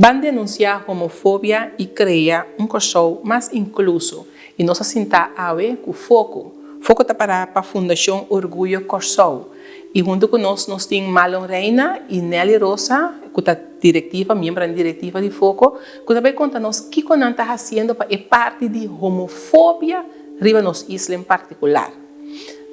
Ban denunsiá homofobia i krea un Kòrsou mas inkluso i nos a sintá awe ku Foko. Foko ta pará pa Fundashon Orguyo Kòrsou i huntu ku nos nos tin Marlon Reina i Nelly Rosa ku ta direktiva, miembronan di direktiva di Foko ku ta bai konta nos kiko nan ta hasiendo pa e parti di homofobia riba nos isla en partikular.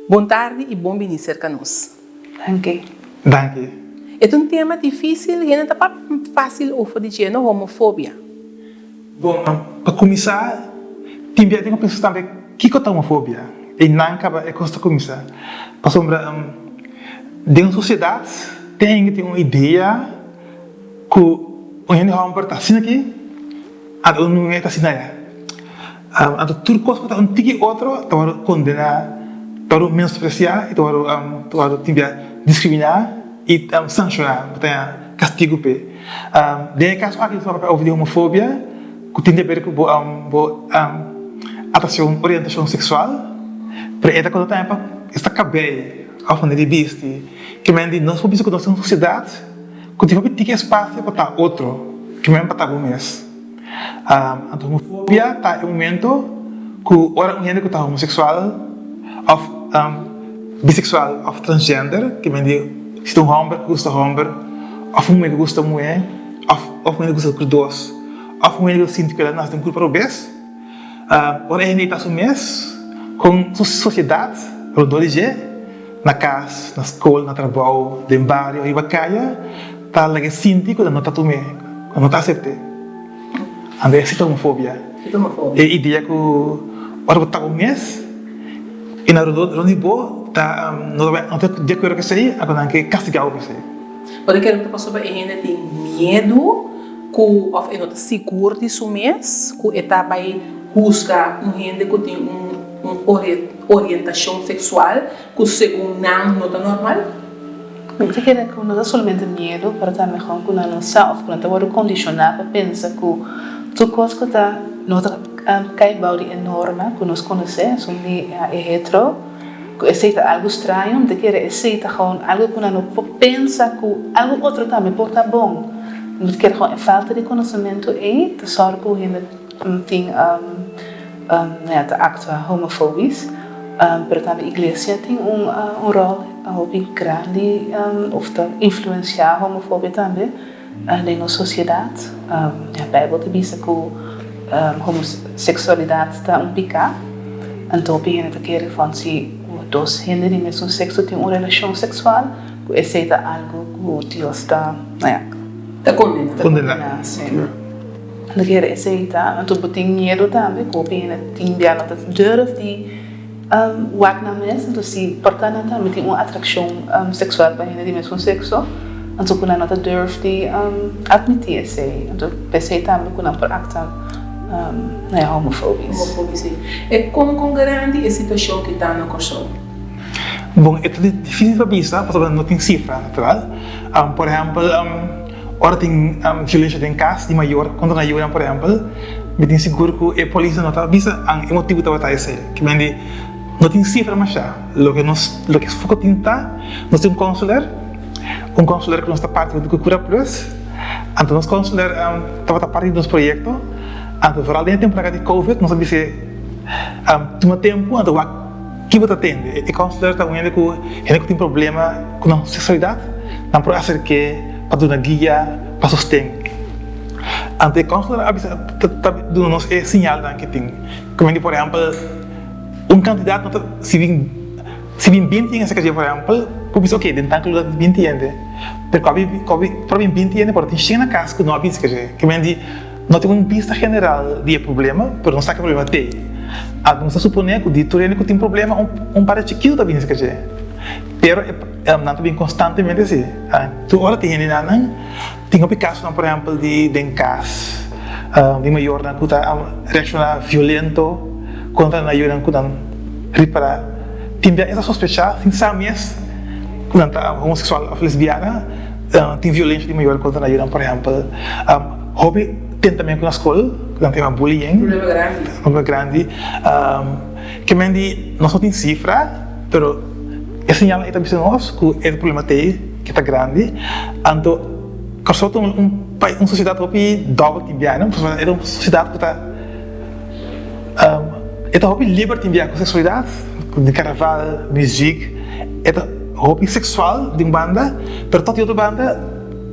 Bon tardi i bon bini serka nos. Danki. Danki. E ta un tema dificil y e no ta papia facil over di dje, no, homofobia. Bon, pa cuminsa, tin bia tin cu pensa tambe kico ta homofobia. Eynan caba e cos ta cuminsa. Pasobra den un sociedad tin hende tin un idea cu un hende homber ta asina aki, anto un muher ta asina aya. Anto tur kos ku ta un tiki otro ta wòrdu kondená, ta wòrdu menospresiá i ta wòrdu ta wòrdu tin bia diskriminá i sanshoná, bo ta haña kastigu p'e. Den e kaso aki nos ta papia over di homofobia ku tin di aber ku bo bo atrashon, orientashon seksual, pero e ta konta tambe pa esta kabei òf manera di bisti. Ke men di nos por bisa ku nos ta un sosiedat ku tin hopi tiki espasio pa ta otro, ke men pa ta bo mes. Anto homofobia ta e momento ku ora un hende ku ta homoseksual òf biseksual òf transgender, ke men di si ta un hòmber ku gusta hòmber òf un muhé ku gusta muhé òf un hende ku gusta tur dos òf un hende ku ta sinti ku el a nase den kurpa robes, ora e hende ei ta su mes kon su sosiedat rondó di dje, na kas, na skol, na trabou, den bario, riba kaya, ta laga e sinti ku nan no ta tum'é, ku nan no ta asept'é. Anto esei ta homofobia. E idea ku ora bo ta bo mes i nan rondó di bo ta no ta di akuerdo ku esei, anto nan ke kastigá bo pa esei. Bo ta kere ku ta pasobra e hende tin miedu ku òf e no ta sigur di su mes ku e ta bai husga un hende ku tin un orientashon seksual ku segun nan no ta normal? Mi ta kere ku no ta solamente miedu, pero tambe kon ku nan no sa òf ku nan ta wòrdu kondishoná pa pensa ku tur kos ku ta no ta kai bou di e norma ku nos konosé, esun di e hetero, ku esei ta algu straño. Mi ta kere esei ta gewoon algu ku nan no por pensa ku algu otro tambe por ta bon. Mi ta kere gewoon e falta di konosementu ei ta sòru ku hende tin ta aktua homofobis. Pero tambe iglesia tin un ròl hopi grandi òf ta influensiá homofobia tambe den nos sosiedat. Beibel ta bisa ku homoseksualidat ta un piká, anto hopi hende ta kere van si dos hende di mesun sekso tin un relashon seksual ku esei ta algu ku Dios ta kondená. Ta kere esei ta, anto bo tin miedu tambe ku hopi hende tin bia no ta durf di wak nan mes, anto si por ta nan tambe tin un atrakshon seksual pa hende di mesun sekso, anto ku nan no ta durf di atmití esei, anto p'esei tambe ku nan por akta homofobis. Homofobis, si. E kon kon grandi e situashon ki ta na Kòrsou? Bon, e ta difísil pa bisa pasobra no tin sifra natural. Por ehèmpel. Ora tin violencia den cas di mayor contra nan yunan por ehempel, mi tin sigur cu e polisnan no ta bisa an e motibu tabata esey. Kimendi no tin cifra masha. Loke nos loke foco tin ta nos tin un consuler, un consuler cu nos ta parti hunto cu Cura Plus. Anto nos consuler tabata parti di nos proyecto. Anto vooral den e temporada di covid nos a bis'e tuma tempo anto wak. Ki bo ta tende? E counselor ta un hende ku hende ku tin problema ku nan seksualidat, nan por aserk'é pa duna guia, pa sosten. Anto e counselor a bisa ta duna nos e siñalnan ke tin. Komo por ehèmpel, un kantidat no ta si bin si bin binti hende serka dje por ehèmpel, bo bisa oke den tantu lugar tin binti hende, pero ku a bin ku a bin por a bin binti hende por tin shen na kas ku no a bin serka dje. Komo di. No tin un bista general di e problema, pero nos sa ku e problema t'ei. Anto nos ta suponé ku di tur hende ku tin problema, un parti chikitu ta bini serka dje. Pero nan ta bini konstantemente si. Tur ora tin hendenan, tin hopi kasonan por ehèmpel di den kas, di mayornan ku ta reakshoná violento kontra nan yunan ku nan ripará. Tin bia e ta sospechá sin sa mes ku. ku nan ta homoseksual òf lesbiana tin violensia di mayor kontra nan yunan por ehèmpel. Hopi tentamentu na skol ku nan ta yama bullying. Problema grandi. Problema grandi. Ke men di nos no tin sifra pero e señalnan ei ta bisa nos ku e problema ta ei ke ta grandi. Anto Kòrsou ta un un sosiedat hopi dòbel tin biaha no pasobra e ta un sosiedat ku ta e ta hopi liber tin biaha ku seksualidat di karnaval, muzik e ta hopi seksual di un banda pero tòg di otro banda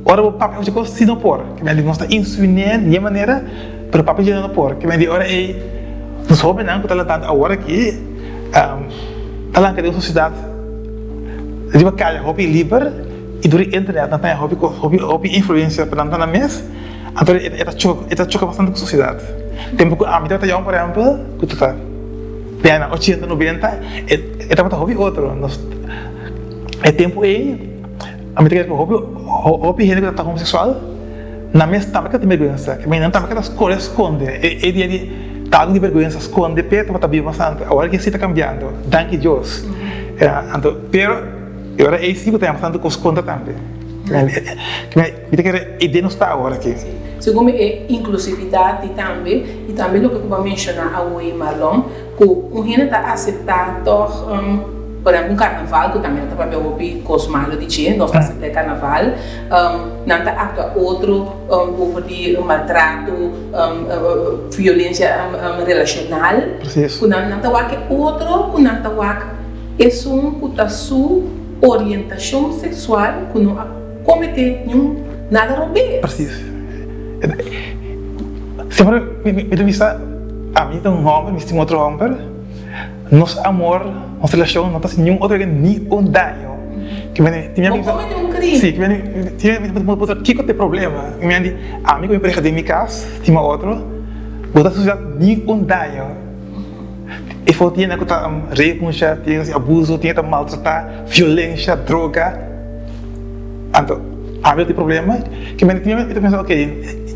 ora bo papia hopi kos si no por ke men di nos ta insuiné di e manera pero papia dje no por ke men di ora ei nos hóbennan ku ta lantando awor aki ta lanta den un sosiedat riba kaya hopi liber. I dor di internet nan ta haña hopi kos, hopi hopi influensia pa nan ta nan mes, anto e ta choka e ta choka bastante ku sosiedat. Tempu ku ami tabata yòn por ehèmpel, ku ta den añanan ochenta, nobenta, e e tabata hopi otro. Nos e tempu ei ami ta kere ku hopi hopi hende ku ta homoseksual nan mes tambe ta tin bèrgwensa, nan tambe ta kore skonde e e dia di ta algu di bèrgwensa skonde p'e tabata biba bastante. Awor ke si ta kambiando, danki Dios. Anto pero. E ora ei si bo ta yama tantu kos kontra tambe. Mi ta kere e den nos ta awor aki. Segun mi e inklusividat di tambe i tambe loke ku bo a menshoná awoy Marlon ku un hende ta aseptá tòg por ehèmpel un karnaval ku tambe nan ta papia hopi kos malu di dje nos ta aseptá e karnaval nan ta aktua otro over di maltrato violensia relashonal ku nan ta wak e otro ku nan ta wak Esun ku ta su orientashon seksual ku no a kometé niun nada robes. Precies. Semper mi ta bisa, ami ta un hòmber, mi stima otro hòmber, nos amor, nos relashon no ta hasi niun otro hende ni un daño. No kometé un krimen. Si, mi ta puntra kiko ta e problema. Mi a di, ami ku mi pareha den mi kas stima otro, bo ta hasi ni un daño. E for tiene ku ta repunsha, tiene ku abuso, tiene ku ta maltratá, violensha, droga. Anto ami lo tin problema. Ke mende tin mi ta pensa ok,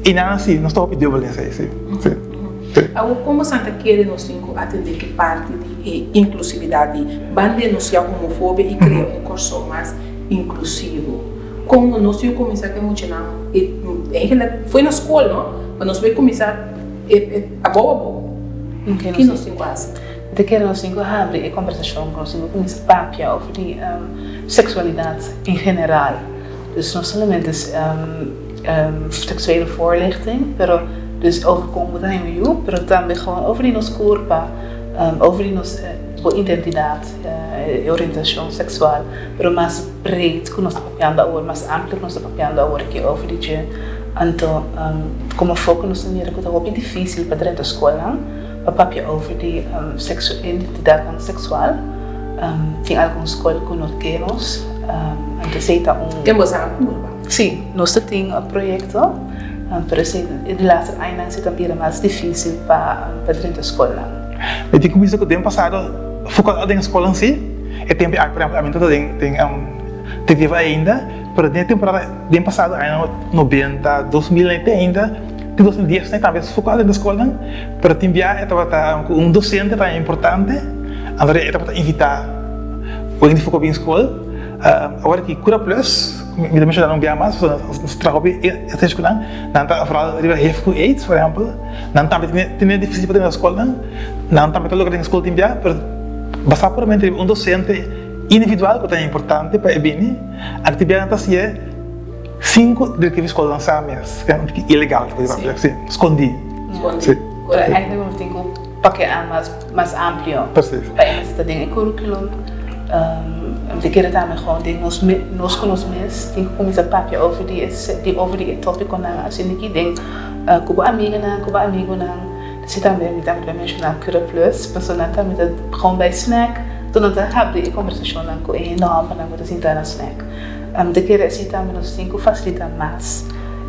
e nan si nos ta hopi dubbel den esei si. Si. Awor komo Santa kere nos tin ku atendé ki parti di e inklusividat di ban denunsiá homofobia i krea un Kòrsou mas inklusivo? Kon nos tin ku kuminsá ku e muchanan? Eigenlijk foi na skol no, pa nos bai kuminsá e abou abou. Ki nos tin ku hasi? Mi ta kere nos tin ku habri e kombersashon, ku nos tin ku kuminsá papia over di seksualidat en general. Dus no solamente seksuele voorlichting, pero dus over kon bo ta haña un yu, pero tambe gewoon over di nos kurpa, over di nos bo identidat, e orientashon seksual, pero mas breed ku nos ta papiando awor, mas amplio ku nos ta papiando awor aki over di dje. Anto, komo foko nos ta mira ku ta hopi difísil pa drenta skolnan pa papia over di identidatnan seksual. Tin algun skol ku no ke nos, anto esei ta un. Ken bo sa purba? Sí, nos ta tin un proyekto, pero esei e di laster añanan si ta bira mas difísil pa drenta skolnan. Mi tin ku bisa ku den pasado foko a den skolnan sí, e tempu aki por ehèmpel ami ta den te viva ainda, pero den e temporada. Den pasado añanan nobenta, 2000 nan te ainda, te 2010 nan tambe su kos den skolnan, pero tin bia e tabata ku un dosente tambe importante, anto e tabata invitá wen di foko bin skol. Awor aki Cura Plus, mi ta menshoná nan un bia mas, pasobra nos traha hopi estrecho ku nan, nan ta vooral riba hiv ku aids por ehèmpel, nan tambe tene difísil pa tene skolnan, nan tambe ta logra den skol tin bia, pero basá puramente riba un dosente individual ku ta importante pa e bini. Aktividatnan ta hasié sin ku direktiva di skol nan sa mes, ke un tiki ilegal ta papia, si, skondí. Si. Ora eigenlijk nos tin ku pakeá mas mas amplio. Precies. Pa e mester ta den e curriculum. Mi ta kere tambe gewoon den nos nos ku nos mes tin ku kuminsá papia over di e over di e tópikonan asina aki den ku bo amiganan ku bo amigunan. Si tambe mi tambe ta menshoná Cura Plus, pasobra nan tambe ta gewoon bai snack, tur nan ta habri e kombersashonnan ku e hende hòmbernan ku ta sinta na snack. Mi ta kere así tambe nos tin ku fasilitá mas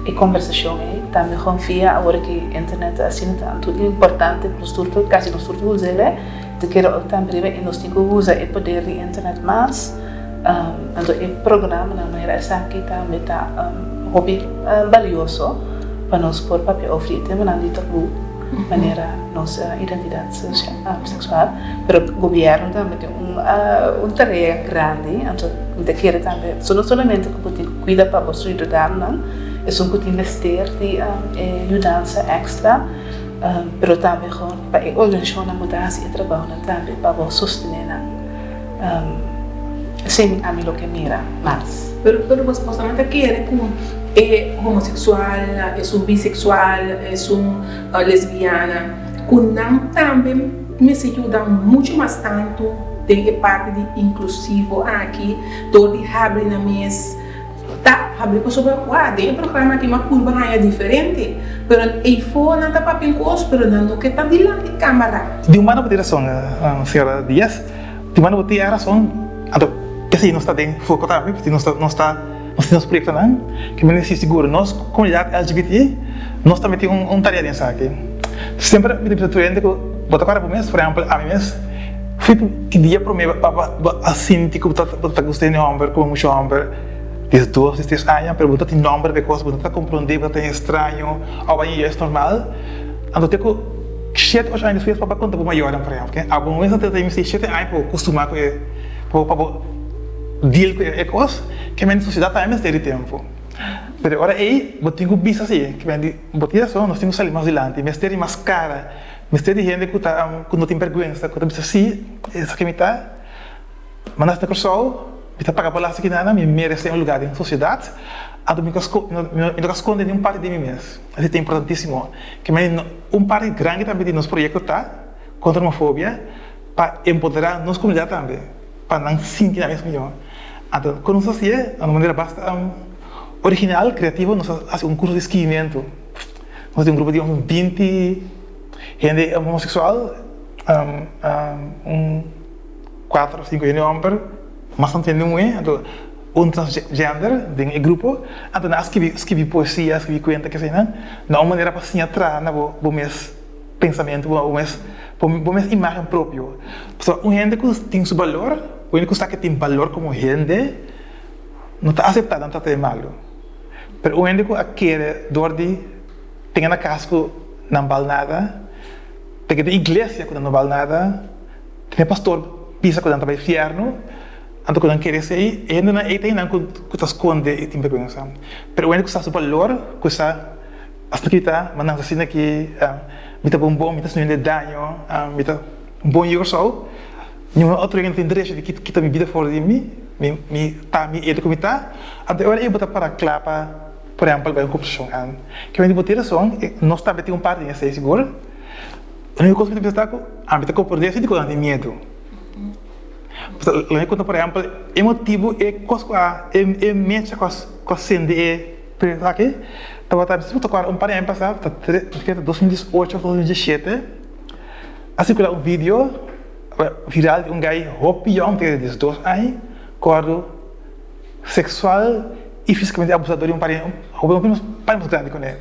e kombersashon ei, tambe gewoon via awor ki internet ta asina tantu importante ku nos tur ta kasi nos tur ta usa el, mi ta kere òk tambe riba e nos tin ku usa e poder di internet mas, anto e programanan manera esaki tambe ta hopi balioso. Pa nos por papia over di e temanan di tabú. manera nos identidat seksual, pero gobièrnu tambe tin un tarea grandi, anto mi ta kere tambe, so no solamente ku bo tin ku kuida pa bo siudadanonan, esun ku tin mester di e yudansa èkstra, pero tambe gewoon pa e organisashonnan ku ta hasi e trabounan tambe pa bo sostené nan. Esei ami lo ke mira mas. Pero pero bos bos tambe ta kere ku e homoseksual, esun biseksual, esun lesbiana, ku nan tambe mester yuda muchu mas tantu den e parti di inklusivo aki dor di habri nan mes ta habri pasobra wak den e programa aki mi a purba haña diferente pero eyfo nan ta papia un kos pero nan no ke ta dilanti kamara. Di un banda bo tin rason señora Diaz. Di manda bo tin e rason, anto p'esei nos ta den foko tambe, p'esei nos ta nos ta nos tin nos proyektonan ke mi si sigur nos komunidat LGBT nos tambe tin un tarea den esaki. Semper mi ta bisa tur hende ku bo ta kòrda bo mes, por ehèmpel ami mes fui ki dia promé bo a sinti ku bo ta bo ta gusta hende hòmber komo mucha hòmber diesdos diestres aña pero bo no ta tin nòmber pa e kos bo no ta komprondé bo ta tin estraño òf a es normal anto te ku Shete ocho aña despues pa bo konta bo mayornan por ehempel abo mes ta trata di mester shete aña pa bo kustumá ku e pa bo deal ku e kos ke men sosiedat tambe mester di tempu pero e ora ei bo tin ku bisa si ke men di bo tin rason nos tin ku sali mas dilanti mester di mas kara mester di hende ku ta ku no tin bèrgwensa ku ta bisa si esaki mi ta. Mi a nase na Kòrsou, mi ta paga belasting kinan, mi meresé un lugá den sosiedat, anto mi no ka skonde niun parti di mi mes. Esei ta importantísimo. Ke manera un parti grandi tambe di nos proyekto ta kontra homofobia pa empoderá nos komunidat tambe, pa nan sinti nan mes mihó. Anto kon nos hasié? Na un manera basta original, kreativo, nos a hasi un kurso di skibimentu. Nos tin un grupo di un binti hende homoseksual, un. Kuater of sinku hende hòmber, mas tantu hende muhé, anto un transgender den e grupo, anto nan a skibi skibi poesia, skibi kuenta keseinan, na un manera pa siña traha na bo bo mes pensamentu, bo mes bo mes imágen propio. Pasobra un hende ku tin su balor, un hende ku sa ke tin balor komo hende, no ta aseptá nan trata di malu. Pero un hende ku a kere dor di tene na kas ku nan bal nada, tene den iglesia ku nan no bal nada, Tin e pastor bisa ku nan ta bai fièrnu, anto ku nan kere esei, e hendenan ei ta hendenan ku ta skonde i tin bèrgwensa. Pero un hende ku sa su balor, ku sa asina ki mi ta, mi a nase asina ki mi ta bon bon, mi ta hasi hende daño, mi ta un bon yu Kòrsou, niun otro hende no tin derecho di kita mi bida for di mi, mi ta mi ede ku mi ta. Anto e ora ei bo ta para kla pa, por ehèmpel, bai un kombersashon an. Ke bo tin rason, nos tambe tin un parti den esei sigur. Único cosa cu mi ta pensa ta cu ami ta comprende esey di cu nan tin miedo. Pasobra lo mi conta por ehempel e motibo e cos cu a e mecha cu a cende e proyecto aki tabata mi ta acorda un par di aña pasa ta ta 2018 of 2017 a circula un video viral di un guy hopi yong tin 12 aña cu a wordo sexual y fisicamente abusa dor di un par hopi mas grandi cu ne.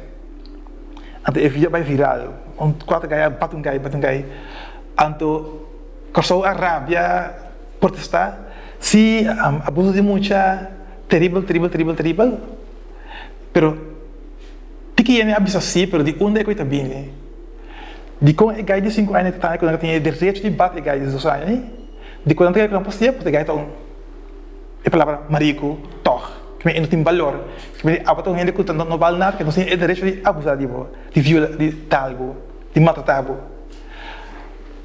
Anto e video a bai viral, un kuater gai a bati un gai, bati un gai. Anto Kòrsou a rabia, protestá, si abuso di mucha, teribel, teribel, teribel, teribel. Pero tiki hende a bisa si, pero di unda e koi ta bini? Dikon e gai di sinku aña ta ku nan tin e derecho di bati e gai di dos aña ei? Dikon nan ta kere ku nan por siña? Pasobra e gai ta un. E palabra mariku tòg ke men e no tin balor, ke men abo ta un hende ku ta no bal nada, ke no tin e derecho di abusá di bo, di viola, di dal bo, di maltratá bo.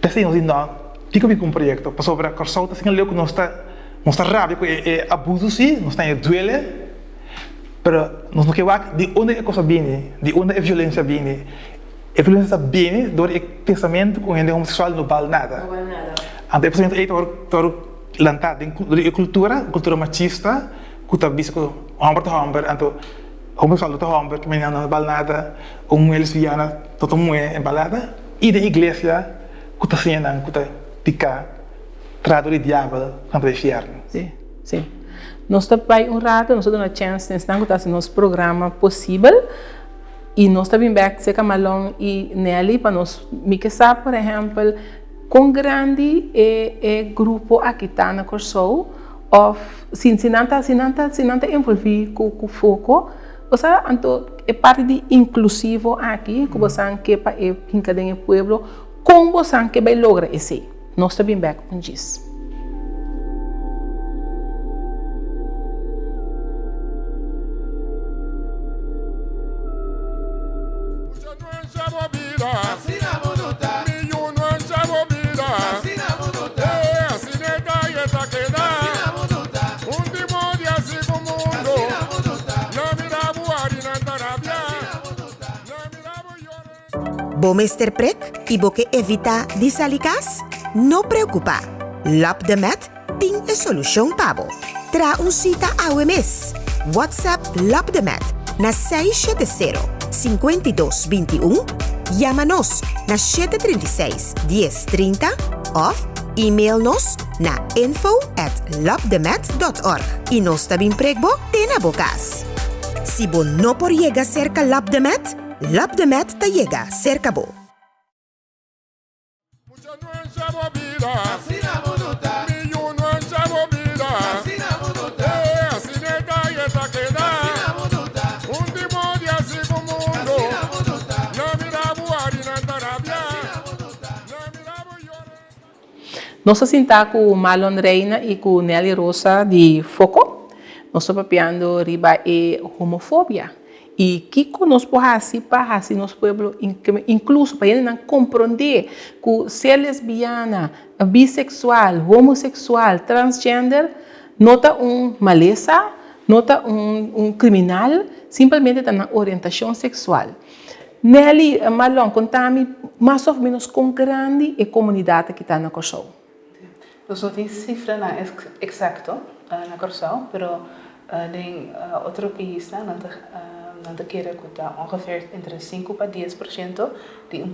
P'esei nos di no tin ku bin ku un proyekto, pasobra Kòrsou ta asina leu ku nos ta nos ta rabia ku e abuso si, nos ta haña duele, pero nos no ke wak di unda e kos a bini, di unda e violensia a bini. E violensia ta bini dor di e pensamentu ku un hende homoseksual no bal nada. Anto e pensamentu ei ta wòrdu Lantá den e kultura, un kultura machista ku ta bisa ku hòmber ta hòmber, anto homoseksual no ta hòmber, ki manera no bal nada, un muhé lesbiana no ta un muhé e bal nada, i den iglesia ku ta siña nan ku ta piká, traha dor di diabel nan ta bai fièrnu. Sí, sí. Nos ta bai un rato, nos ta duna chèns na esnan ku ta hasi nos programa posibel i nos ta bin bèk serka Malon i Nelly pa nos, mi ke sa por ehèmpel, Kon grandi e e grupo aki ta na Kòrsou òf si si nan ta si nan ta si nan ta envolví ku ku foko? Bo sa anto e parti di inklusivo aki ku bosan ke pa e hinka den e pueblo, kon bosan ke bai logra esei? Nos ta bin bek un djis. Bo mester prek i bo ke evitá di sali kas? No preokupá! Lap de Met tin e solushon pa bo. Traha un sita awe mes! WhatsApp Lap de Met na 670 52 21, yama nos na 736 10 30 òf email nos na info at lapdemet dot org i nos ta bin prek bo te na bo kas. Si bo no por yega serka Lapdemet, Lapdemet ta yega serka bo. Nos a sinta ku Marlon Reina i ku Nelly Rosa di Foko. Nos ta papiando riba e homofobia i kiko nos por hasi pa hasi nos pueblo inkluso, pa hendenan komprondé ku ser lesbiana, biseksual, homoseksual, transgender no ta un malesa, no ta un kriminal, simpelmente ta nan orientashon seksual. Nelly, Marlon, konta mi mas òf ménos kon grandi e komunidat aki ta na Kòrsou. Nos no tin sifranan eksakto na Kòrsou, pero den otro paisnan nan ta nan ta kere ku ta ongeveer entre sinku pa dies por shento di un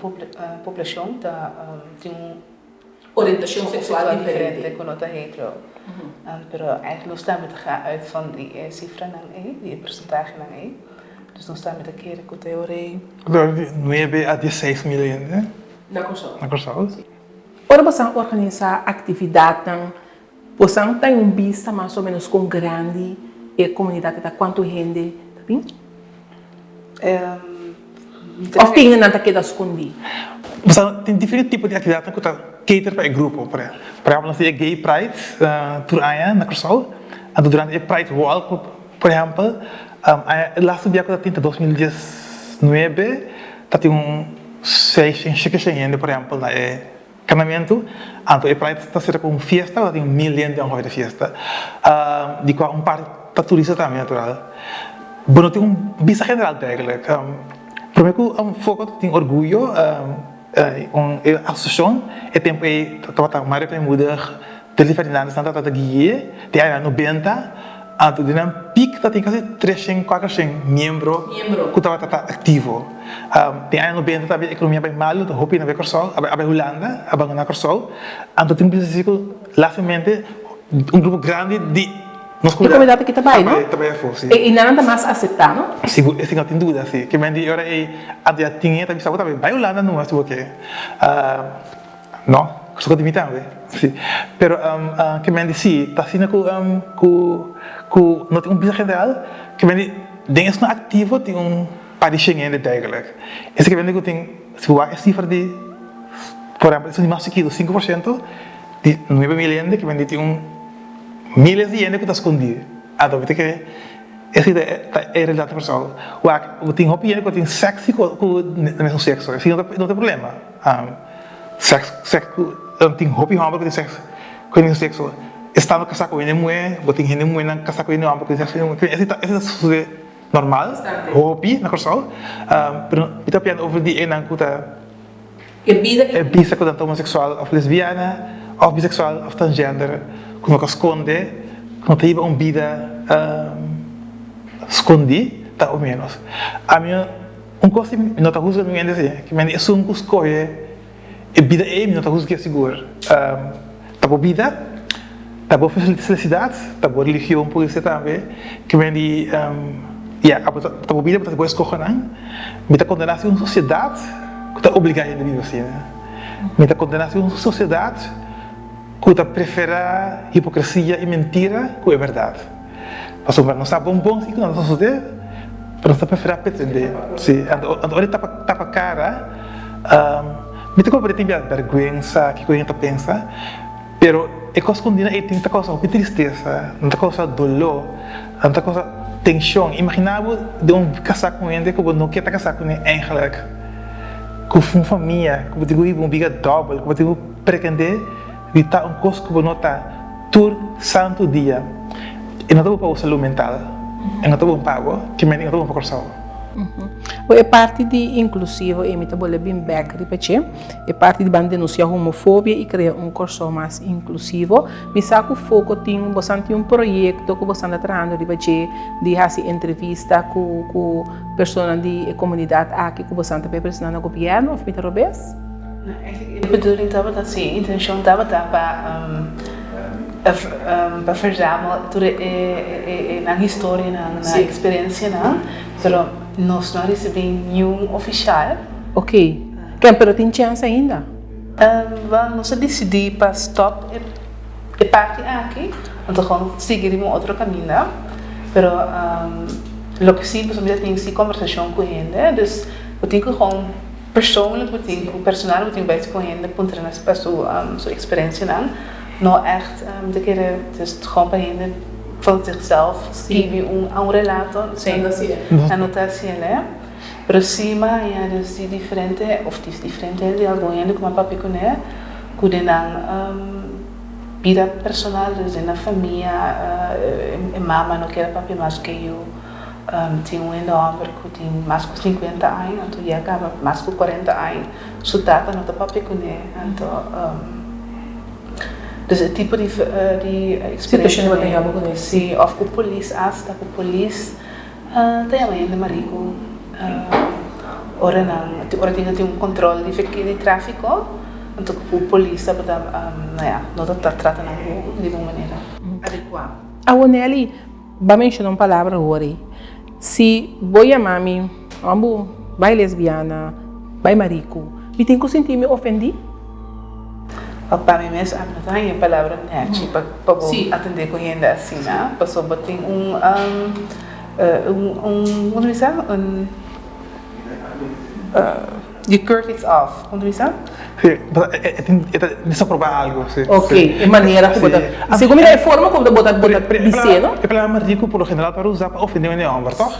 poblashon ta tin un Orientashon seksual diferente. Ku no ta hetero. Pero eigenlijk nos tambe ta ga uit van di e sifranan ei, di e persentahenan ei. Dus nos tambe ta kere ku ta e ora ei. Alrededor di nuebe a dieseis mil hende. Na Kòrsou. Na Kòrsou. Ora bosan organisá aktividatnan, bosan ta un bista mas o ménos kon grandi e komunidat ta, kuantu hende ta bin? Òf tin nan ta keda skondí? Bosan tin diferente tipo di aktividatnan ku ta cater pa e grupo. Por ehèmpel nos tin e Gay Pride tur aña na Kòrsou. Anto durante e Pride Walk por ehèmpel, e laatste bia ku ta tin ta 2019 ta tin un seishen, shekeshen hende por ehèmpel na e kanamentu. Anto e Pride ta sera ku un fiesta ku ta tin mil hende ongeveer e fiesta, di kua un parti ta turista tambe natural. Bo no tin un bista general eigenlijk. Prome ku Foko tin orguyo un e asosiashon e tempu ei tabata Mario Kleinmoedig, Deli Ferdinandus nan tabata gui'é den añanan nobenta, anto den nan pik tabatin kasi treshen kuatershen miembro ku tabata ta aktivo. Den aña nobenta tambe ekonomia a bai malu, hopi hende a bai Kòrsou, a bai Hulanda, a bandoná Kòrsou, anto tin bisa si ku lastimamente un grupo grandi di nos E komunidat aki ta bai, no? Ta bai afó, si. I nan ta mas aseptá, no? Sigur, esei no tin duda, si. Ke men di e ora ei anto ya tin e ta bisa bo tambe bai Hulanda numa si bo ke. No, so di mi tambe, si. Pero ke men di si, ta asina ku ku ku no tin un bista general, ke men di den esnan aktivo tin un par di shen hende degelijk. Esei ke men di ku tin, si bo wak e sifra di, por ehempel esun di mas chikitu, 5% di 9000 hende, ke men di tin un miles di hende ku ta skondí. Anto mi ta kere esei ta e realidat di Kòrsou. Wak, bo tin hopi hende ku tin sèks ku e mesun sekso, esei no ta problema. Sèks sèks ku tin hopi hòmber ku tin sèks ku e mesun sekso estando kasá ku hende muhé bo tin hende muhénan kasá ku hende hòmber ku tin sèks ku hende muhé esei ta esei ta sosodé normal hopi na Kòrsou pero mi ta papiando over di enan ku ta E bida e bisa ku nan ta homoseksual òf lesbiana òf biseksual òf transgender ku no ta skonde ku no ta hiba un bida skondí ta o ménos ami Un kos si mi no ta husga mi mente si, ki mende esun ku skohe e bida ei mi no ta husg'é sigur. Ta bo bida, ta bo felisidat, ta bo religion por esei tambe, ki mende ya abo ta bo bida bo ta bo eskohonan. Mi ta kondená si un sosiedat ku ta obligá hende biba asina. Mi ta kondená si un sosiedat ku ta preferá hipokresia i mentira ku e bèrdat. Pasobra nos sa bon bon si ku nan ta sosodé. Pero nos ta preferá pretendé. Sí, anto ora e tapa tapa kara, mi ta komprendé tin bia bèrgwensa, kiko hende ta pensa, pero e kos ku dina ei tin ta kousa hopi tristesa, nan ta kousa doló, nan ta kousa tenshon. Imaginá bo den un kasá ku un hende ku bo no ke ta kasá kuné eigentlik, ku un famia, ku bo tin ku hiba un bida dòbel, ku bo tin ku pretendé di ta un kos ku bo no ta. Tur santu dia e no ta bon pa bo salú mental, e no ta bon pa bo, kimente e no ta bon pa Kòrsou. Bo e parti di inklusivo ei mi ta bolbe bin bèk riba dje, e parti di ban denunsiá homofobia i krea un Kòrsou mas inklusivo. Mi sa ku Foko tin, bosan tin un proyekto ku bosan ta trahando riba dje di hasi entrevista ku ku personanan di e komunidat aki ku bosan ta bai presentá na gobièrnu òf mi ta robes? E bedoeling tabata si, e intencion tabata pa pa verzamel tur e nan historianan, nan experiencianan, pero nos no a ricibi niun oficial. Ok, ken pero tin chance ainda? Wel, nos a dicidi pa stop e parti aki, anto gewoon sigui riba un otro caminda, pero loke si, pasobra mi ta tin si conversacion cu hende, dus bo tin cu gewoon. Persoonlijk bo tin ku personal bo tin ku bai ku hende puntra nan pa su su eksperensianan no ègt mi ta kere dus gewoon pa hende van zichzelf skibi un un relato nan no ta hasiel pero si mi a haña dus di diferente of di diferente hende di algun hende ku mi a papia kuné ku den nan bida personal dus den nan famia e mama no kier a papia mas ku e yu. Tin un hende hòmber ku tin mas ku sinkuenta aña, anto ya kaba mas ku kuarenta aña, su tata no ta papia kuné, anto dus e tipo di di Situashon bo ta yama kuné. Si, òf ku polis asta, ku polis ta yama hende mariku ora nan ora tin tin un kòntròl di di tráfiko, anto ku polis tabata no ya, no ta trata nan bon di un manera adekuá. Awor Nelly, Ba menciona un palabra awor ei. Si bo yama mi, Ambu, bai lesbiana, bai mariku, mi tin ku sinti mi ofendi? Pa mi mes ami no ta haña e palabra nechi pa bo atende ku hende asina, pasobra bo tin un, un, un, komo ta bisa? Un. You curse it off, kon ta bisa? Si, e ta desaproba algu, si. Ok, e manera ku bo ta, segun mi ta e forma ku bo ta bis'é, no? E palabra mariku por lo general ta usa pa ofendé un hende hòmber, tòg?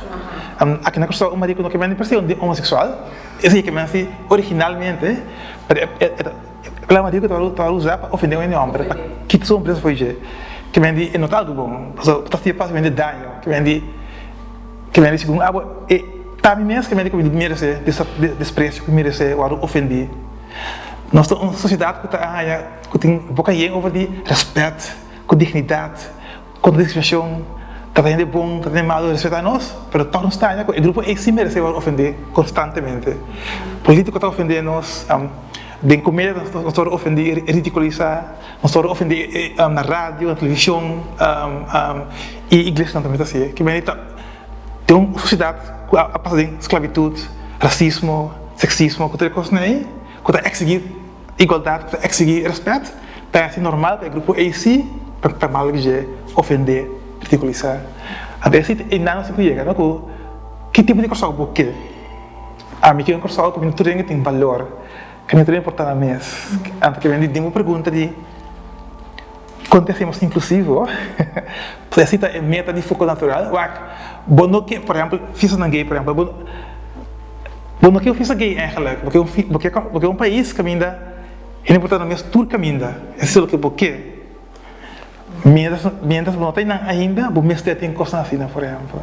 Aki na Kòrsou un mariku no ke men di per se un homoseksual, esei ke men si originalmente, pero e palabra mariku ta usa pa ofendé un hende hòmber, pa kita su hombresa for dje, ke men di e no ta algu bon, pasobra ta hasi fásilmente daño, ke men di. Ke mende segun abo e ta mi mes ke mende ku mi meresé despresio, ku mi meresé wòrdu ofendí. Nos ta un sosiedat ku ta haña ku tin boka yen over di rèspèt, ku dignidat, kontra diskriminashon, trata hende bon, trata hende malu, respetá nos, pero tòg nos ta haña ku e grupo ei sí meresé wòrdu ofendí konstantemente. Polítiko ta ofendé nos, den komedia nos ta wòrdu ofendí, ridikulisá. Nos ta wòrdu ofendí na radio, na televishon i iglesianan tambe ta hasié. Ki manera ta den un sosiedat ku a pasa den sklabitut, rasismo, seksismo ku tur e kosnan ei ku ta eksigí igualdat, ku ta eksigí rèspèt, ta hasi normal pa e grupo ei sí ta mal dje, ofendé, ridikulisá. Anto esei ta einan nos tin ku yega, no? Ku ki tipo di Kòrsou bo ke? Ami ke un Kòrsou ku tur hende tin balor. Ke mi ta importá na mes. Anto ke mi di bo pregunta di kon ta hacemos inklusivo, pues esei ta e meta di Foko Natural. Wak, bo no ke, por ehempel, fiestanan gay, por ehempel, bo bo no ke un fiesta gay eigenlijk, bo ke un bo ke bo ke un pais kaminda hende por ta na mes tur kaminda, esei ta loke bo ke. Mientras mientras bo no ta einan ainda, bo mester tin kosnan asina, por ehempel.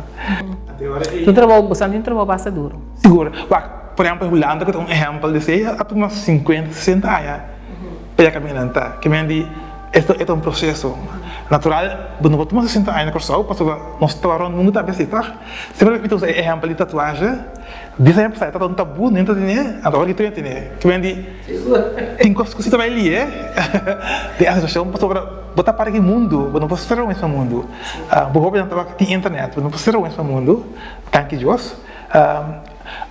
Tin trabou, bo sa tin trabou basta duro. Sigur. Wak, por ehempel Hulanda ku ta un ehempel di esei, a tuma sinkuenta, sesenta aña pa yega kaminda nan ta. Ke men di e ta e ta un proseso. Natural, bo no por tuma sesenta aña na Kòrsou pasobra nos ta rònt mundu tambe así, tòg? Semper mi ta usa e ehempel di tatuahe. Dies aña pasá e tabata un tabú, niun ta tene, anto awor ki tur hende tene. Ke men di tin kos ku si ta bai lié den e situashon pasobra bo ta parti di mundu, bo no por sera wens pa mundu. Bo hóbennan tabata tin internet, bo no por sera wens pa mundu, danki Dios.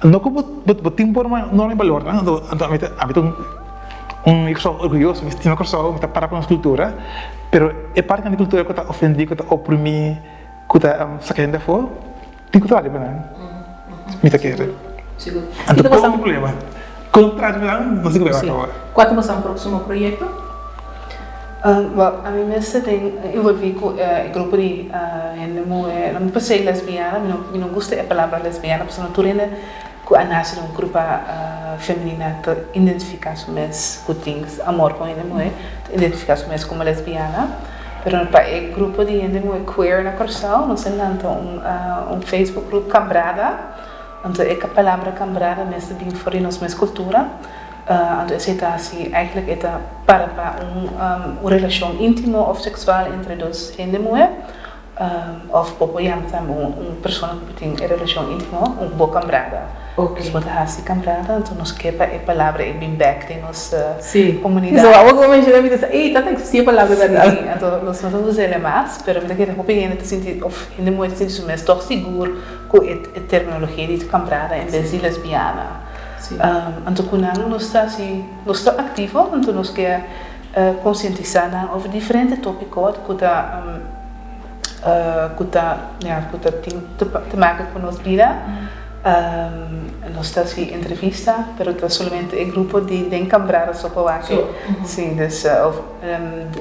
No ku bo tin por norma i balornan, anto ami ta ami ta un Kòrsou orguyoso, mi stima Kòrsou, mi ta para pa nos kultura, pero e partinan di kultura ku ta ofendí, ku ta oprimí, ku ta saka hende afó, tin ku traha riba nan. Mi ta kere. Sigur. Anto kon ta problema? Kon traha nan no sigur Si. Kua ta boso próksimo proyekto? Wel, ami mes ta den envolví ku e grupo di hende muhé, no mi por sey lesbiana, mi no mi no gusta e palabra lesbiana pasobra no tur hende ku a nase den un grupa femenina ta identifiká su mes ku tin amor pa un hende muhé, ta identifiká su mes komo lesbiana. Pero pa e grupo di hende muhé queer na Kòrsou nos a lanta un un Facebook group Kambrada. Anto e palabra kambrada mes ta bin for di nos mes kultura. Anto esei ta hasi eigenlijk e ta para pa un un relashon íntimo òf seksual entre dos hende muhé. Òf bo por yama tambe un un persona ku bo tin e relashon íntimo un bo kambrada. Dus bo ta hasi kambrada anto nos ke pa e palabra ei bin bèk den nos komunidat. So awor ku bo menshona mi ta sa ey ta ta eksistí e palabra bèrdat. Sí, anto nos no ta usa el mas pero mi ta kere hopi hende ta sinti òf hende muhé ta sinti su mes tòg sigur ku e terminologia di kambrada en bes di lesbiana. Anto ku nan nos ta hasi, nos ta aktivo, anto nos ke konsientisá nan over diferente tópiko ku ta ku ta ya ku ta tin te maken ku nos bida. Nos ta hasi entrevista, pero ta solamente e grupo di den kambrada so pa wak. Sí, dus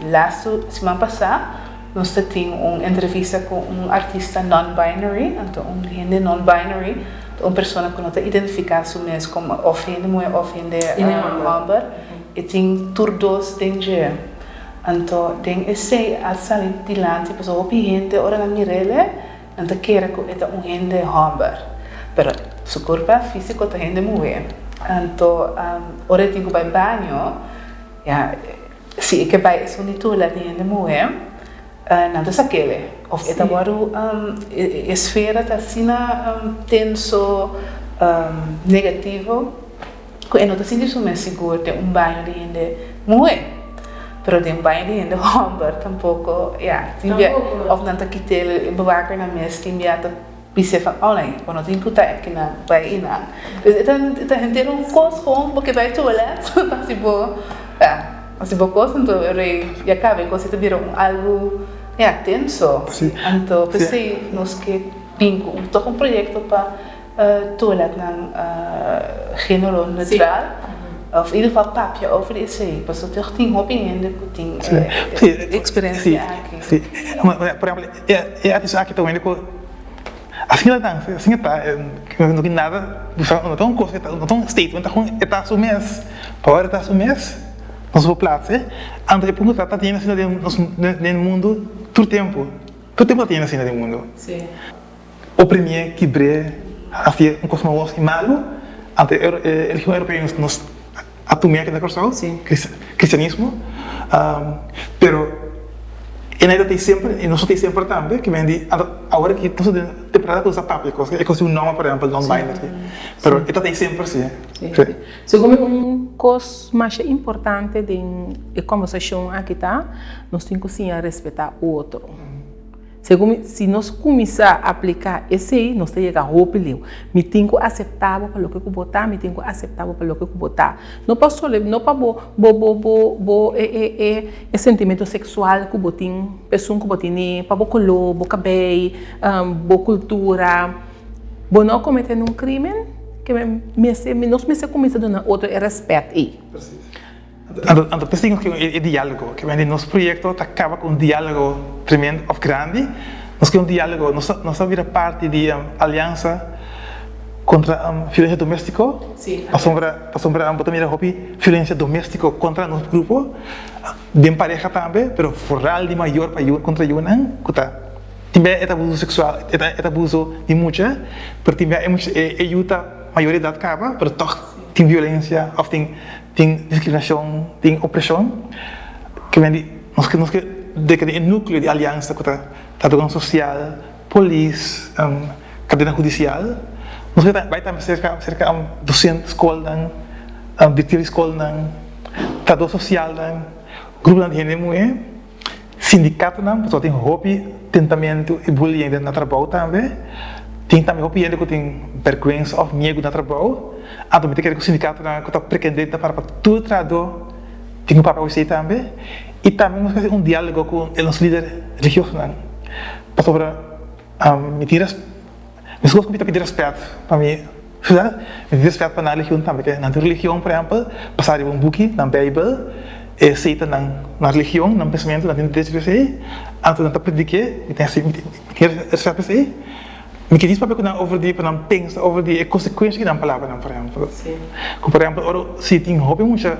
lastu siman pasá. Nos ta tin un entrevista ku un artista non-binary, anto un hende non-binary ta un persona ku no ta identifiká su mes komo òf hende muhé òf hende hòmber, e tin tur dos den dje. Anto den esei a sali dilanti pasobra hopi hende ora nan mir'el nan ta kere ku e ta un hende hòmber, pero su kurpa físiko ta hende muhé. Anto ora e tin ku bai baño, ya. Si e ke bai esun di tula di hende muhé, nan ta sak'é. Of e ta wòrdu, e esfera ta asina tenso, negativo, ku e no ta sinti su mes sigur den un baño di hende muhé. Pero den un baño di hende hòmber tampoko, ya, tin bia, of nan ta kit'é, e bewakernan mes tin bia ta. Bis'é van, oh nee, bo no tin ku ta akinan, bai einan. Dus e ta e ta henter un kos gewoon bo ke bai toilet pa hasi bo, ja, hasi bo kos, anto e rei ya kaba e kos ei ta bira un algu, ja, tenso. Anto p'esei nos ke bin ku un tòg un proyekto pa toiletnan género neutral, òf in ieder geval papia over di esei, pasobra tòg tin hopi hende ku tin e eksperensia aki. Sí, por ehempel, E artista aki ta wende ku asina ta dansa, asina ta, no tin nada, no ta un kos, no ta un statement, ta e ta su mes, pa ora e ta su mes, nos por platse, anto e punto ta ta tene asina den nos den mundu tur tempu, tur tempu ta tene asina den mundu. Oprimié, kibr'é, hasié un kos malos i malu, anto e religion europeo nos a tum'é aki na Kòrsou, kristianismo, pero e nai ta tei semper i nos ta tei semper tambe, ke men di anto awor aki nos ta den temporada ku nos ta papia kos, e kos di un nòmber por ehèmpel non-binary, pero e ta tei semper si. Segun mi un kos masha importante den e kòmbersashon aki ta, nos tin ku siña respetá otro. Segun mi, si nos kuminsá apliká esei, nos ta yega hopi leu. Mi tin ku aseptá bo pa loke ku bo ta, mi tin ku aseptá bo pa loke ku bo ta. No pa solo, no pa bo, bo, bo, bo, bo e, e, e, e sentimentu seksual ku bo tin, pa esun ku bo tene, pa bo koló, bo kabei, bo kultura. Bo no a kometé nun krímen, ke mester, nos mester kuminsá duna otro e rèspèt ei. Anto, anto p'esei nos ke e diálogo, ke mende nos proyekto ta kaba ku un diálogo tremendo òf grandi. Nos ke un diálogo, nos ta, nos ta bira parti di aliansa kontra violensia doméstiko, pasobra, pasobra bo ta mira hopi violensia doméstiko kontra nos grupo, den pareha tambe, pero foral di mayor pa yu kontra yunan ku ta tin bia e ta abuso seksual, e ta e ta abuso di mucha, pero tin bia e mucha e yu ta mayor di edat kaba, pero tòg tin violensia òf tin. Tin diskriminashon, tin opreshon, ke men di nos ke nos ke deka den e núkleo di aliansa ku ta trabajadornan sosial, polis, kadena hudisial. Nos ke bai tambe serka serka dosente skolnan, direktor di skolnan, trabajador sosialnan, gruponan di hende muhé. Sindikatonan pasobra tin hopi tentamentu i bullying den nan trabou tambe. Tin tambe hopi hende ku tin bèrgwensa òf miegu na trabou. Anto mi ta kere ku sindikatonan ku ta pretendé ta para pa tur trahadó tin ku papia ku esei tambe. I tambe nos ke hasi un diálogo ku e nos lider religiosonan pasobra mi tin. Meskos ku mi ta pidi rèspèt pa mi sosidat, mi pidi rèspèt pa nan religion tambe. Ke nan tin religion, por ehèmpel, basá riba un buki, nan Beibel, esei ta nan nan religion, nan pensamentu, nan tin derecho di esei. Anto nan ta predik'é, mi ta hasi, mi tin rèspèt pa esei. Mi ke djis papia ku nan over di, pa nan pensa over di e konsekuensha di nan palabranan, por ehèmpel. Ku por ehèmpel ora si tin hopi mucha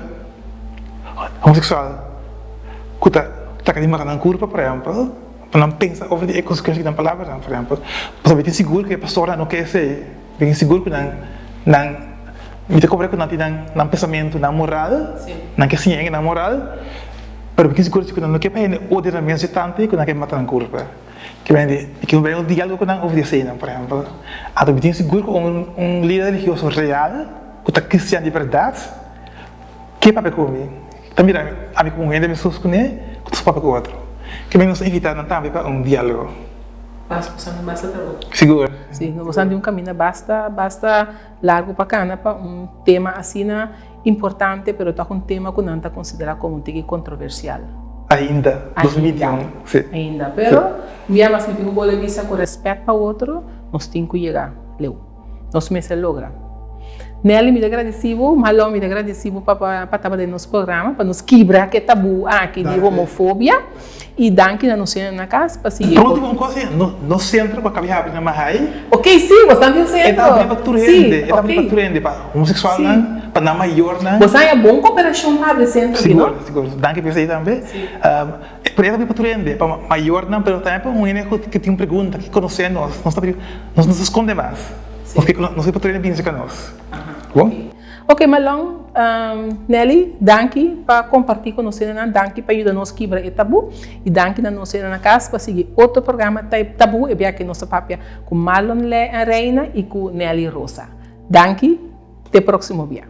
homoseksual ku ta trata di mara nan kurpa, por ehèmpel, Pa nan pensa over di e konsekuensia di nan palabranan, por ehèmpel. Pasobra mi tin sigur ku e pastornan no ke esei. Mi tin sigur ku nan, nan, mi ta komprende ku nan tin nan, nan pensamentu, nan moral, nan ke siña hende nan moral, pero mi tin sigur si ku nan no ke pa hende odia nan mes dje tantu ku nan ke mata nan kurpa. Ke hende, mi ke bai un diálogo ku nan over di eseinan, por ehèmpel. Anto mi tin sigur ku un, un lider religioso real, ku ta kristian di bèrdat, Ke papia ku mi ta mira ami komo un hende mesun kuné ku ta papia ku otro. Ke men nos ta invitá nan tambe pa un diálogo. Basta boso tin basta trabou. Sigur. Si, nos boso tin un kaminda basta basta largu pa kana pa un tema asina importante pero tòg un tema ku nan ta konsiderá komo un tiki kontroversial. Ainda, 2021, si. Ainda, pero un bia mas mi tin ku bolbe bisa ku rèspèt pa otro nos tin ku yega leu. Nos mester logra. Nelly, mi ta gradisí bo. Malon, mi ta gradisí bo pa pa tabata den nos programa, pa nos kibra ke tabú aki di homofobia. I danki na nos hende na kas pa sigui. Por último, un kos, nos sentro ku a kabi habri na Mahaai. Ok, sí, bo ta den sentro. E ta habri pa tur hende, e ta habri pa tur hende, pa homoseksualnan, pa nan mayornan. Bo sa haña bon koperashon pa habri sentro aki, no? Sigur, sigur. Danki pa esei tambe. Pero e ta pa tur hende, pa mayornan, pero tambe pa un hende ku tin un pregunta, ke konosé nos, nos ta nos no ta skonde mas, nos ke nos ke pa tur hende bini serka nos. Bon? Ok Malon, Nelly, danki pa kompartí ku nos hendenan, danki pa yuda nos kibra e tabú i danki na nos hende na kas pa sigui otro programa Tabú, e bia ke nos ta papia ku Marlon Reina i ku Nelly Rosa. Danki, te próksimo bia.